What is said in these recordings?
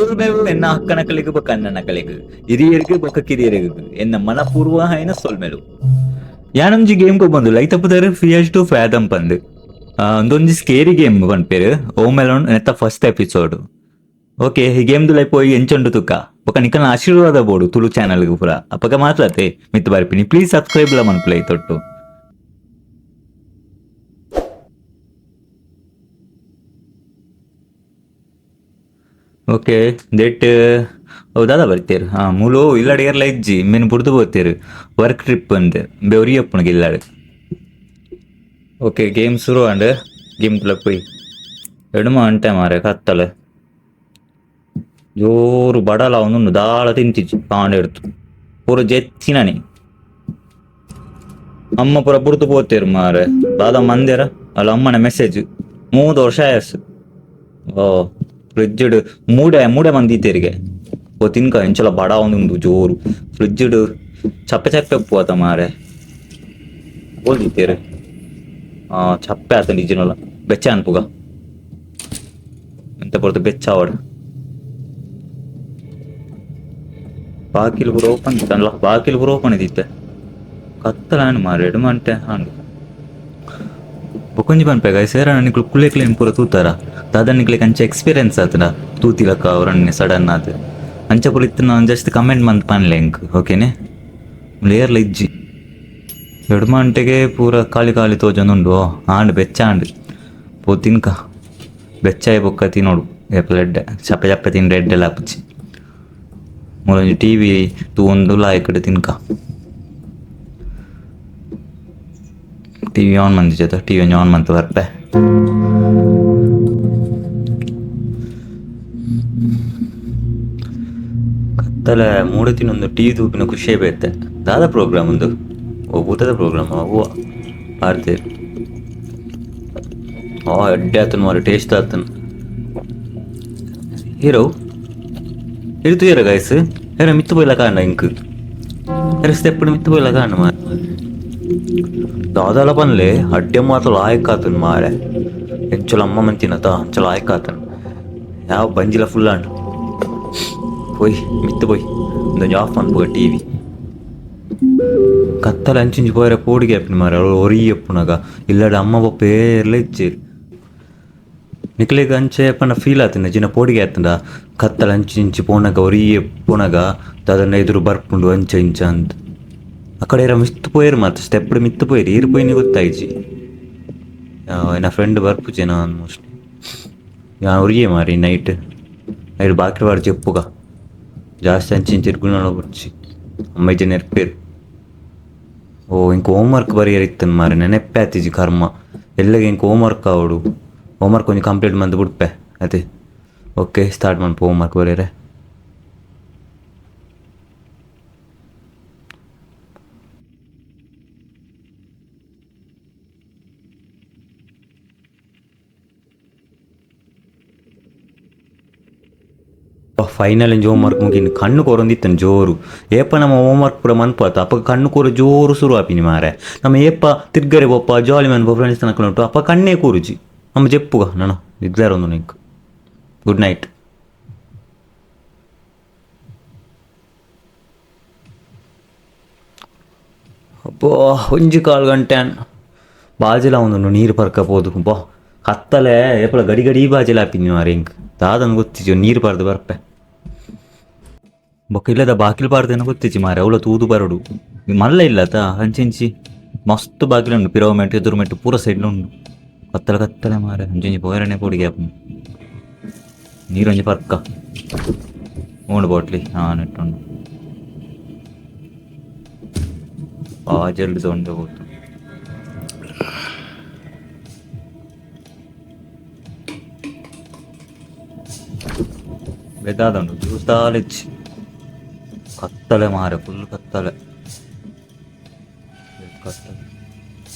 ಸೊಲ್ಮೆಲು ಎನ್ನ ಅಕ್ಕನಕಲೆಗ್ ಬೊಕ್ಕ ಅಣ್ಣನಕಲೆಗ್, ಹಿರಿಯರಿಗೆ ಬೊಕ್ಕ ಕಿರಿಯರಿಗೆ ಎನ್ನ ಮನಪೂರ್ವ ಆಯಿನ ಸೊಲ್ಮೆಲು. ಯಾನೊಂಜಿ ಗೇಮ್ ಕೊಬ್ಬೊಂದು ಲೈತಪುದರ್ fear to fathom ಪಂದ್. ಒಂದೊಂಜಿ ಸ್ಕೇರಿ ಗೇಮ್ ಪನ್ಪೆರ್. ಹೋಮ್ ಅಲೋನ್ ನೆತ್ತ first episode. Okay, ಈ ಗೇಮ್ ದುಲೈ ಪೋಯಿ ಎಂಚೊಂಡು ತುಕ್ಕ. ಬೊಕ್ಕ ನಿಕಲ್ನ ಆಶೀರ್ವಾದ ಬೋಡು ತುಳು ಚಾನಲ್ ಪೂರ. ಅಪಗ ಮಾತ್ಲಾತೆ ಮಿತ್ತ್ ಬರ್ಪಿನಿ. ಪ್ಲೀಸ್ ಸಬ್ಸ್ಕ್ರೈಬ್ ಲ ಮನ್ಪುಲೆ ತೊಟ್ಟು. ಓಕೆ, that ಅವು ದಾದ ಬರ್ತೀರ್ ಹಾ ಮೂಲು ಇಲ್ಲಡ್ ಏರ್ಲ ಇಜ್ಜಿ, ಮೆನ್ ಬುಡ್ದು ಪೋತೆರ್ ವರ್ಕ್ ಟ್ರಿಪ್ ಅಂದ್ ಬೆವರಿ ಅಪ್ಪುನಗ ಇಲ್ಲಡ್. ಓಕೆ, ಗೇಮ್ ಶುರು ಆಂಡ್. ಗೇಮ್ ತುಲ ಪೋಯಿ ಎಡುಮ ಅಂಟೆ ಮಾರೆ. ಕತ್ತಲೆ ಜೋರು ಬಡಲ ಒಂದುಂಡು. ದಾಳ ತಿಂತಿಜ್ಜಿ ಕಾಂಡೆ ಎಡ್ತು ಪೂರ ಜೆತ್ತಿನನೆ. ಅಮ್ಮ ಪೂರ ಬುಡ್ದು ಪೋತೆರ್ ಮಾರೆ. ದಾದ ಮಂದೆರ ಅಲ್ಲ ಅಮ್ಮನ ಮೆಸೇಜ್ 3 ವರ್ಷ ಆಯಸ್. ಓ, ಫ್ರಿಡ್ಜ್ ಮೂಡೆ ಮೂಡೆ ಮಂದಿತ್ತೇರಿಗೆ. ಓ, ತಿನ್ಕ. ಎಂಚಲ ಬಡ ಒಂದುಂಡು ಜೋರು. ಫ್ರಿಡ್ಜ್ ಚಪ್ಪೆ ಚಪ್ಪೆ ಉಪ್ಪು ಆತ ಮಾರೆ. ಓದಿತ್ತೇರು ಚಪ್ಪೆ ಆತ ನಿಜನಲ್ಲ. ಬೆಚ್ಚ ಅನ್ಪುಗ ಎಂತ ಪೊರ್ತು ಬೆಚ್ಚ ಆವಡ್. ಬಾಕಿಲ್ ಪೂರ ಓಪನ್ ಇತ್ತಲ್ಲ, ಬಾಕಿಲ್ ಪೂರ ಓಪನ್ ಇದ್ದಿತ್ತೆ. ಕತ್ತಲಾನ್ ಮಾರೆ, ಎಡು ಮಂಟೆ ಆಂಡ್. ಬೊಕೊಂಜಿ ಪನ್ಪೆ ಗಾಯ್ಸ್, ಏರನ ನಿಕುಲು ಕುಲೆ ಕ್ಲೀನ್ ಪೂರ ತೂತಾರ ದಾದ ನಿಕ್ಲೆಗ್ ಅಂಚ ಎಕ್ಸ್ಪೀರಿಯನ್ಸ್ ಆತನ ತೂತಿಲಕ್ಕ ಅವರನ್ನೇ ಸಡನ್ ಆದ್ ಅಂಚ ಪೂರ ಇತ್ತಿನ ಜಸ್ಟ್ ಕಮೆಂಟ್ ಮಂತ್ ಪನ್ಲೆ ಎಂಕ್, ಓಕೆನೆ? ಏರ್ಲ ಇಜ್ಜಿ. ಎಡ್ಮಂಟೆಗೆ ಪೂರ ಖಾಲಿ ಖಾಲಿ ತೋಜೊಂದುಂಡು. ಆಂಡ್, ಬೆಚ್ಚ ಆಂಡ್. ಪೋ ತಿನ್ಕ. ಬೆಚ್ಚಾಯಿ ಬೊಕ್ಕ ತಿನೋಡು ಏಪಲ ಎಡ್ಡೆ. ಚಪ್ಪೆ ಚಪ್ಪೆ ತಿಂಡ ಎಡ್ಡೆಲ ಆಪುಜಿ. ಮೂಲೊಂಜಿ ಟಿವಿ ತೂವೊಂದು ಲಾಯ್ಕಡ್ ತಿನ್ಕ. ಟಿವಿ ಆನ್ ಮಂದಿಜತ? ಟಿವಿ ಒಂಜಿ ಆನ್ ಮಂತ್ ಬರ್ಪೆ. ಕತ್ತಲೆ ಮೂಡೆ ತಿನ್ನೊಂದು ಟಿವಿ ತೂಪಿನ ಖುಷಿಯೇ ಬೇತೆ. ದಾದ ಪ್ರೋಗ್ರಾಮ್ ಉಂದು? ಓ, ಭೂತದ ಪ್ರೋಗ್ರಾಮ್ ಅವ್ವ ಪಾಡ್ತೇರ್. ಆ ಎಡ್ಡೆ ಆತನ ಮಾರೆ, ಟೇಸ್ಟ್ ಆತನ. ಹೀರೋ ಇರು ತೂಯರ ಗಾಯ್ಸ್, ಏರ ಮಿತ್ತು ಪೋಯಿಲ ಕಾಂಡ ಇಂಕ್. ಏರ ಸ್ಟೆಪ್ ಮಿತ್ತು ಪೋಯಿಲ ಕಾಂಡ ಮಾರೆ. ದಾದಾಲ ಪನ್ಲೆ, ಅಡ್ಡೆ ಮಾತ ಲಾಯಕ್ ಆತನ್ ಮಾರೆ. ಎಂಚಲ ಅಮ್ಮ ಮಂತಿನತ ಅಂಚ ಲಾಯಕ್ ಆತನ್. ಯಾವ ಬಂಜಿಲ ಫುಲ್ ಆಂಡ್. ಪೋಯ್ ಮಿತ್ತು ಪೋಯ್ ಒಂದೊಂಜಿ ಆಫ್ ಮನ್ಪುಗ ಟಿವಿ. ಕತ್ತಲೆ ಅಂಚಿಂಚಿ ಪೋಯರೆ ಪೋಡಿಗೆ ಆಪಿನ ಮಾರೆ. ಅವ್ಳು ಒರಿ ಎಪ್ಪುನಗ ಇಲ್ಲಡ ಅಮ್ಮ ಬೊಪ್ಪ ಏರ್ಲ ಇಜ್ಜೆರ್. ನಿಕ್ಲೆಗ್ ಅಂಚೆ ಪಂಡ ಫೀಲ್ ಆತಂಡ ಜಿನ ಪೋಡಿಗೆ ಆತಂಡ ಕತ್ತಲೆ ಅಂಚಿಂಚಿ ಪೋನಗ ಒರಿಯೇ ಪೋನಗ ದಾದನ ಎದುರು ಬರ್ಪುಂಡು ಅಂಚ ಇಂಚ ಅಂತ? ಅಕಡೆ ಏರ ಮಿತ್ತು ಪೋಯೆರ್ ಮಾತ, ಸ್ಟೆಪ್ ಮಿತ್ತು ಪೋಯೆರ್. ಏರ್ ಪೋಯಿನಿ ಗೊತ್ತಾಯ್ಜಿ. ಎನ್ನ ಫ್ರೆಂಡ್ ಬರ್ಪುಜೆನ ಆಲ್ಮೋಸ್ಟ್. ಯಾನ್ ಒರಿಯೇ ಮಾರಿ. ನೈಟ್ ನೈಟ್ ಬಾಕಿ ಬಾರ್ ಜೆಪ್ಪುಗ. ಜಾಸ್ತಿ ಅಂಚಿ ಇಂಚಿ ತಿರ್ಗುನ ಬೊರ್ಚಿ, ಅಮ್ಮ ಇಜ್ಜಿ ನೆರ್ಪೇರು. ಓ, ಇಂಕ್ ಹೋಮ್ ವರ್ಕ್ ಬರಿಯರ್ ಇತ್ತನ್ ಮಾರೆ, ನೆನೆಪ್ಪೆ ಆತಿಜಿ. ಕರ್ಮ, ಎಲ್ಲಗೆ ಇಂಕ್ ಹೋಮ್ ವರ್ಕ್ ಆವೊಡು. ಹೋಮ್ ವರ್ಕ್ ಒಂಜಿ ಕಂಪ್ಲೀಟ್ ಮಂತ್ ಬುಡ್ಪೆ ಅತೆ. ಓಕೆ, ಸ್ಟಾರ್ಟ್ ಮನ್ಪು ಹೋಮ್ ವರ್ಕ್ ಬರಿಯರೆ. ಫೈನಲ್ ಒಂಜಿ ಹೋಮ್ ವರ್ಕ್ ಮುಗಿನ್. ಕಣ್ಣು ಕೊರೊಂದಿತ್ತನ್ ಜೋರು. ಏಪ ನಮ್ಮ ಹೋಮ್ ವರ್ಕ್ ಪೂರ ಮನ್ಪಾತ ಅಪಗ ಕಣ್ಣು ಕೂರ ಜೋರು ಶುರು ಆಪಿನಿ ಮಾರೆ. ನಮ್ಮ ಏಪ ತಿರ್ಗರೆ ಪೋಪ, ಜಾಲಿ ಮನ್ಪ ಫ್ರೆಂಡ್ಸ್ ನಕುಲೊಟ್ಟು, ಅಪ್ಪ ಕಣ್ಣೇ ಕೂರುಜಿ. ನಮ್ಮ ಜೆಪ್ಪುಗ ನನ ಇದ್ಲಾರ ಒಂದು ನಿಂಕ್. Good night. ಅಬ್ಬಾ, ಒಂಜಿ ಕಾಲು ಗಂಟೆ ಬಾಜಿಲ ಒಂದುಂಡು. ನೀರು ಪರ್ಕ ಪೋದು ಬಾ. ಕತ್ತಲೆ ಏಪಲ ಗಡಿ ಗಡಿ ಬಾಜಿಲ ಆಪಿನಿ ಮಾರೆ. ಇಂಕ್ ದಾದನ್ ಗೊತ್ತಿಜಿ. ನೀರು ಪರ್ದು ಬರ್ಪೆ. ಬೊಕ್ಕ ಇಲ್ಲದ ಬಾಕಿಲ್ ಪಾರ್ದೇನ ಗೊತ್ತಿಜ್ಜಿ ಮಾರೆ. ಅವಳ ತೂದು ಬರಡು. ಮಲ್ಲ ಇಲ್ಲತ, ಅಂಚಿಂಚಿ ಮಸ್ತ್ ಬಾಕಿಲ್ ಉಂಡು. ಪಿರವು ಮೆಟ್ಟು, ಎದುರು ಮೆಟ್ಟು, ಪೂರ ಸೈಡ್ ಉಂಡು. ಕತ್ತಲೆ ಕತ್ತಲೆ ಮಾರೆ. ಅಂಚಿಂಚಿ ಪೋಯರನೆ ಪೋಡಿಗೆ ಆಪುಂಡು. ನೀರೊಂಜಿ ಪರ್ಕ ಉಂಡು. ಬಾಟ್ಲಿ ಹಾ ನೆಟ್ಟುಂಡು. ಬಾಜಲ್ ತೊಂಡೆ ಹೋತು. ಬೆದಾದುಂಡು ಜ್ಯೂಸ್ ದಾಲ ಇಜ್ಜಿ. ಕತ್ತಲೆ ಮಾರೆ, ಫುಲ್ ಕತ್ತಲೆ ಕತ್ತಲೆ.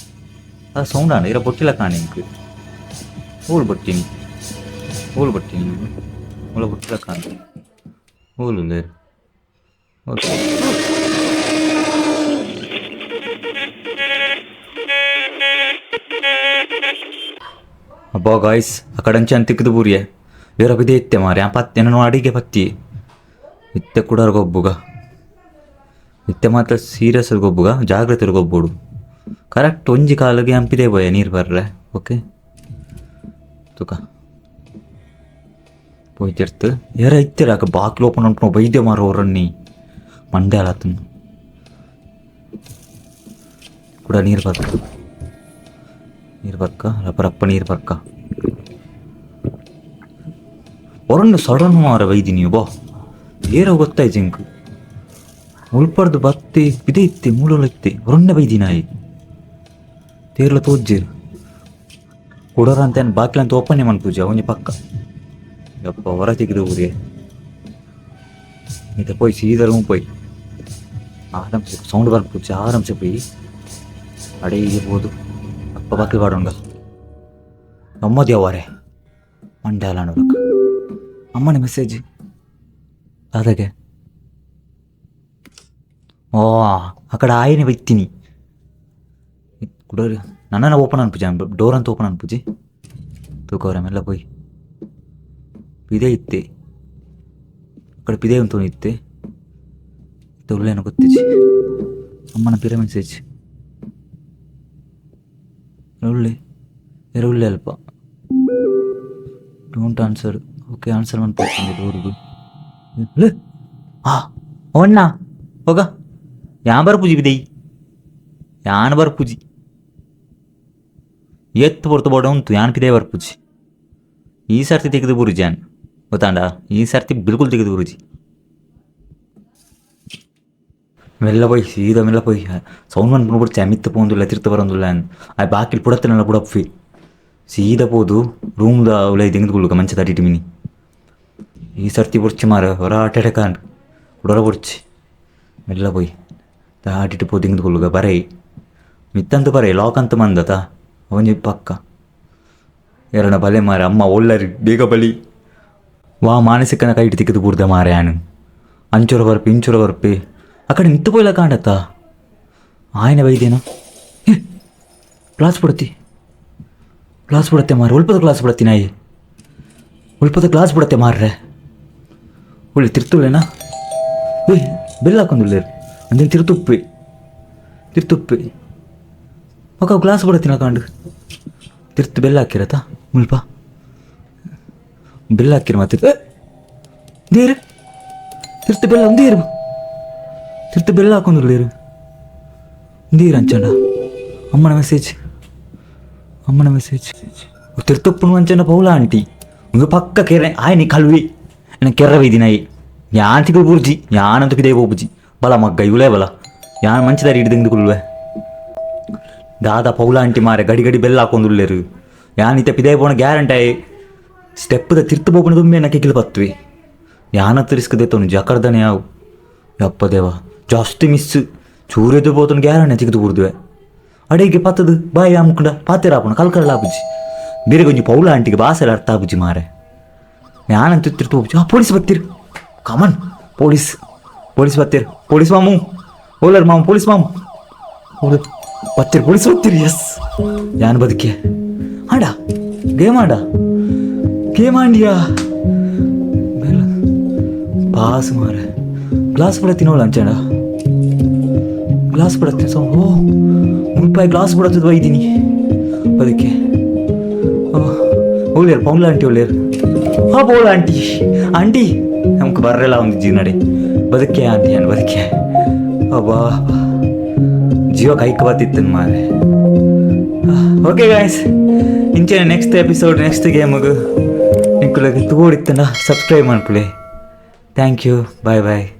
ಆ ಸೌಂಡ್ ಆಂಡ ಇರ ಬೊಟ್ಟಿಲ ಕಾಣಿ ಇಂಕ್. ಓಲ್ ಬೊಟ್ಟಿನಿ? ಓಲ್ ಬೊಟ್ಟಿನಿ? ಓಲ ಬೊಟ್ಟಿಲ ಕಾಣಿ. ಓಲು ಉಲ್ಲೆರ್? ಓಕೆ. ಅಬ್ಬಾ ಗಾಯ್ಸ್, ಆ ಕಡಂಚಿ ತಿಕ್ಕದು ಬೂರಿಯೆ. ಬೇರೆ ಬಿದೆ ಇತ್ತೆ ಮಾರೆ ಆ ಪತ್ತೆ ನಾನು ಅಡಿಗೆ ಪತ್ತಿ ಇತ್ತೆ ಕುಡಾರ ಗೊಬ್ಬುಗ ಇತ್ತೆ ಮಾತ್ರ ಸೀರಿಯಸ್ ಗೊಬ್ಬುಗ ಜಾಗ್ರತೆ ಗೊಬ್ಬೋಡು ಕರೆಕ್ಟ್ ಒಂಜಿ ಕಾಲಿಗೆ ಹಂಪಿದೆ ಬೋಯ ನೀರು ಬರ್ರೆ ಓಕೆ ತುಕ ಪೋಯ್ತಿರ್ತು ಏರ ಇತ್ತಿರ ಅಕ್ಕ ಬಾಕ್ಲು ಓಪನ್ ಉಂಟು ಬೈದ್ಯ ಮಾರು ಅವರನ್ನಿ ಮಂಡೆ ಅಲತ್ತನು ಕೂಡ ನೀರು ಬರ್ಕ ನೀರು ಬರ್ಕ ರಪ್ಪ ರಪ್ಪ ನೀರು ಬರ್ಕ ಹೊರನ್ನು ಸಡನ್ ಮಾರ ಬೈದಿ ನೀವು ಬಾ ಏರೋ ಗೊತ್ತಾಯ್ತು ಇಂಕ್ ಉಳ್ಪಡ್ದು ಬತ್ತಿ ಬಿದೆ ಇತ್ತೆ ಮೂಲೊಲ ಇತ್ತೆ ಹೊರನ್ನೆ ಬೈದಿ ನಾಯಿ ತೇರ್ಲ ತೋಜ್ಜೇರು ಕುಡೋರ ಅಂತ ಬಾಕ್ಲ ಅಂತ ಓಪನ್ ಮನ್ಪೂಜೆ ಒಂಜಿ ಪಕ್ಕ ಯಪ್ಪ ಹೊರ ತೆಗೆದು ಊರಿಗೆ ಇತ್ತ ಪೋಯ್ ಸೀದಾ ರೂಮ್ ಪೋಯ್ ಆರಾಮ್ಸೆ ಸೌಂಡ್ ಬರ್ಪೂಜೆ ಆರಾಮ್ಸೆ ಪೋಯ್ ಅಡೇ ಇರ್ಬೋದು ಅಪ್ಪ ಬಾಕ್ಲು ಬಾಡೋಣ ನಮ್ಮದು ಯಾವಾರೆ ಮಂಡ್ಯಾಲ ನೋಡಕ್ ಅಮ್ಮನ ಮೆಸೇಜ್ ಅದಾಗೆ ಓ ಆ ಕಡೆ ಆಯನೆ ಬೈತೀನಿ ಕುಡೋರಿ ನನ್ನ ಓಪನ್ ಅನ್ಪುಜಿ ಡೋರ್ ಅಂತ ಓಪನ್ ಅನ್ಪುಜಿ ತೂಕವ್ರೆ ಮೆಲ್ಲ ಪೋಯ್ ಪಿದೆ ಇತ್ತೆ ಆ ಕಡೆ ಪಿದೆ ಉಂಟು ಇತ್ತೆ ಇತ್ತೆ ಉಳ್ಳೇನೋ ಗೊತ್ತಿಜಿ ಅಮ್ಮನ ಪಿರ ಮೆಸೇಜ್ ಉಳ್ಳೆ ಬೇರೆ ಉಳ್ಳೆ ಅಲ್ಪ don't answer okay answer ಮನ್ಪು ಡೋರ್ಗು ಆ ಒಣ್ಣ ಹೋಗ ಯಾನ್ ಬರ್ಪುಜಿ ಬಿದೈ ಯಾನ್ ಬರ್ಪುಜಿ ಎತ್ತು ಪೊರ್ತು ಬೋಡ ಉಂಟು ಯಾನ್ ಪಿದೆ ಬರ್ಪುಜಿ ಈ ಸರ್ತಿ ತೆಗೆದು ಬುರುಜಿ ಯಾನ್ ಗೊತ್ತಾಂಡ ಈ ಸರ್ತಿ ಬಿಲ್ಕುಲ್ ತೆಗೆದು ಬುರುಜಿ ಮೆಲ್ಲ ಪೋಯ್ ಸೀದಾ ಮೆಲ್ಲ ಪೋಯ್ ಸೌಂಡ್ ಮನ್ಪುನ ಬುಡ್ಚಿ ಮಿತ್ತ ಪೋಂದುಲ್ಲ ತಿರ್ತ ಬರೋಂದುಲ್ಲ ಆ ಬಾಕಿಲ್ ಪುಡತ್ತನೆಲ್ಲ ಬುಡಪ್ಪಿ ಸೀದಾ ಪೋದು ರೂಮ್ದ ಉಲೈ ದೆಂಗ್ದು ಕುಳ್ಳುಕ ಮಂಚ ತಟ್ಟಿಟ್ಟು ಮಿನಿ ಈ ಸರ್ತಿ ಬುಡ್ಚಿ ಮಾರ ಹೊರ ಆಟಾಡ ಕಾಂಡ್ ಕುಡರ ಬುಡ್ಚಿ ಮೆಲ್ಲ ಪೋಯ್ ದಾಟಿಟ್ಟು ಪೋ ದೆಂಗ್ದು ಕುಳ್ಳುಕ ಬರೈ ಮಿತ್ತಂತ ಬರೈ ಲಾಕ್ ಅಂತ ಮಂದತ ಒಂಜಿ ಪಕ್ಕ ಎರಡ ಬಲೆ ಮಾರ ಅಮ್ಮ ಒಳ್ಳರಿ ಬೇಗ ಬಲಿ ವಾ ಮಾನಸಿಕನ ಕೈಟ್ ತಿಕ್ಕಿದು ಬೂರ್ದ ಮಾರೆ ಯಾನು ಅಂಚುರ ಬರ್ಪಿ ಇಂಚುರ ಬರ್ಪಿ ಆ ಕಡೆ ನಿಂತು ಪೋಯ್ಲ ಕಾಂಡತ್ತ ಆಯನ ಬೈದೇನು ಕ್ಲಾಸ್ ಬಿಡತ್ತಿ ಕ್ಲಾಸ್ ಬಿಡತ್ತೆ ಮಾರ ಉಲ್ಪದ ಕ್ಲಾಸ್ ಬಿಡತ್ತಿ ನಾಯಿ ಉಲ್ಪದ ಕ್ಲಾಸ್ ಬಿಡತ್ತೆ ಮಾರ್ರೆ ಒಳ್ಳೆ ತಿರ್ತುಳ್ಳೇನಾ ಏಯ್ ಬೆಲ್ಲ ಹಾಕೊಂದುಳ್ಳೇರು ಅಂದೇನು ತಿರುತುಪ್ಪಿ ತಿರ್ತುಪ್ಪಿ ఒక ಗ್ಲಾಸ್ ಬಿಡತ್ತೀನಿ ಕಾಂಡು ತಿರ್ತು ಬೆಲ್ಲ ಹಾಕಿರತ್ತ ಮುಲ್ಪ ಬೆಲ್ಲ ಹಾಕಿರ ಮತ್ತೆ ದೇರು ತಿರ್ತು ಬೆಲ್ಲ ಒಂದೇರು ತಿರ್ತು ಬೆಲ್ಲ ಹಾಕೊಂದುಳ್ಳೇರು ನೀರು ಅಂಚಂಡ ಅಮ್ಮನ ಮೆಸೇಜ್ ಅಮ್ಮನ ಮೆಸೇಜ್ ತಿರ್ತಪ್ಪನು ಅಂಚಂಡ ಪೌಲ ಆಂಟಿ ಒಂದು ಪಕ್ಕ ಕೆರೆ ಆಯ್ ನೀ ಕಲ್ವಿ ನನ್ನ ಕೆರ್ರ ಬೈದಿನಾಯಿ ಯಾನ್ ತಿಗಳು ಬುರ್ಜಿ ಯಾನಂತ ಪಿದೇ ಹೋಗ್ಬುಜಿ ಬಲ ಮಗ್ಗ ಇವಳೇ ಬಲ ಯಾನ್ ಮಂಚದಾರಿ ಹಿಡ್ದಂಗ್ ಕುಲ್ವೆ ದಾದಾ ಪೌಲ ಆಂಟಿ ಮಾರೆ ಗಡಿ ಗಡಿ ಬೆಲ್ಲ ಹಾಕೊಂದುಲ್ಲೇರು ಯಾನ್ ಇತ್ತ ಪಿದೇ ಪೋಣ ಗ್ಯಾರಂಟಿ ಸ್ಟೆಪ್ಪದ ತಿರ್ತು ಬೋಪಣ ದುಮ್ಮೆ ನಕ್ಕೆ ಕಿಲ್ ಪತ್ವಿ ಯಾನತ್ತು ರಿಸ್ಕ್ ದೇತೋನು ಜಕರ್ದನೆ ಯಾವು ಯಪ್ಪ ದೇವ ಜಾಸ್ತಿ ಮಿಸ್ ಚೂರೆದು ಪೋತನು ಗ್ಯಾರಂಟಿ ತಿಕ್ದು ಬುರ್ದುವೆ ಅಡಿಗೆ ಪತ್ತದು ಬಾಯಿ ಅಮ್ಕುಂಡ ಪಾತೆರ ಆಪುಣ ಕಲ್ಕರಲ ಆಪುಜಿ ಬೇರೆ ಕೊಂಚ ಪೌಲ ಆಂಟಿಗೆ ಬಾಸೆಲ್ಲ ಅರ್ಥ ಆಪುಜಿ ಮಾರೆ ಯಾನಂತ ತಿರ್ತು ಹೋಗ್ಬುಜಿ ಆ ಪೊಲೀಸ್ ಬತ್ತೀರು come on police police ಬತ್ತೀರು police ಮಾಮು ಓಲರ್ ಮಾಮು ಪೊಲೀಸ್ ಮಾಮು ಓಲರ್ ಬತ್ತೀರು ಪೊಲೀಸ್ ಬತ್ತೀರು ಎಸ್ ಯಾನ್ ಬದುಕೆ ಆಡ ಗೇಮ್ ಆಡ ಗೇಮ್ ಆಂಡಿಯಾ ಬೆಲ್ಲ ಪಾಸ್ ಮಾರೆ ಗ್ಲಾಸ್ ಕೂಡ ತಿನ್ನೋಲ್ಲ ಅಂಚಂಡ ಗ್ಲಾಸ್ ಬಿಡತ್ತೆ ಸೊ ಓ ಮುಲ್ಪಾಯಿ ಗ್ಲಾಸ್ ಬಿಡತ್ತದ ಒಯ್ದೀನಿ ಅದಕ್ಕೆ ಒಳ್ಳೆಯರು ಪೌಲ ಆಂಟಿ ಒಳ್ಳೆಯರು ಹಾ ಪೌಲ ಆಂಟಿ ಆಂಟಿ ನಮ್ಗೆ ಬರ್ರೆಲ್ಲ ಒಂದು ಜೀವನಡೆ ಬದುಕೆ ಆಂಟಿ ನಾನು ಬದುಕೆ ಅಬ್ಬಾ ಜೀವ ಕೈಕ್ ಬತ್ತಿತ್ತು ಮಾರೆ. ಓಕೆ ಗಾಯ್ಸ್, ಇಂಚೆ next episode next ಗೇಮಿಗೆ ನಿಕ್ಕುಲಗೆ ತೋಡಿತ್ತನ ಸಬ್ಸ್ಕ್ರೈಬ್ ಮಾಡ್ಕೊಳ್ಳಿ. Thank you, bye bye.